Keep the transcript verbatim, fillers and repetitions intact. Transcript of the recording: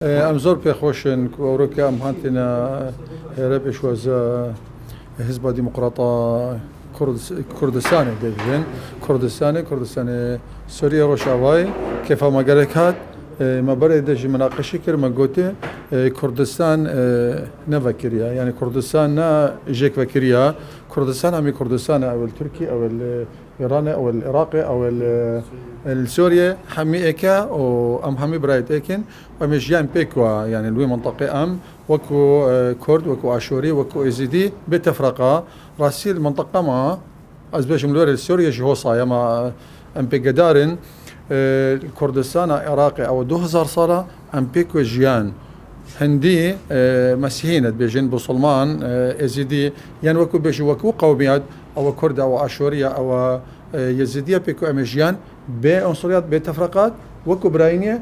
Em zor pêxweş in ku ewro ke em hatine here pêşwaza Hizba Demokrata Kurd-, Kurdistanê dê bibin. Kurdistanê, Kurdistanê Sûriye Rojavayê kêfa me gelek hat. Me berê de jî minaqeşe kir, me gotê, Kurdistan ne vekirî ye. Yani Kurdistan ne jêk vekirî ye. Kurdistan hemî Kurdistan e, ew li Tirkî, ew li Îranê, ew li Iraqê, ew li, li Sûriye, hemî êk e û em hemî birayêt êk in. Em ê jiyan pêk wa, yani li wê mintiqê em wekû, e, Kurd, wekû Aşûrî, wekû Êzidî bê tefreqa. Rastî li mintiqa me, ez bêjim li wêrê li Sûriye jî hosa ye, ma em pêgedar in, e, li Kurdistana Iraqê ew du hezar sal e, em pêk ve jiyan. Hindî, e, Mesîhî ne dibêjin, Musulman, e, Êzidî, yan wekû bêjin, wekû qewmiyet, ew Kurd e, ew Aşûrî ye, ew, e, Êzidî ye, pêk ve em ê jiyan bê unsuriyet, bê tefreqat, wekû birayînê.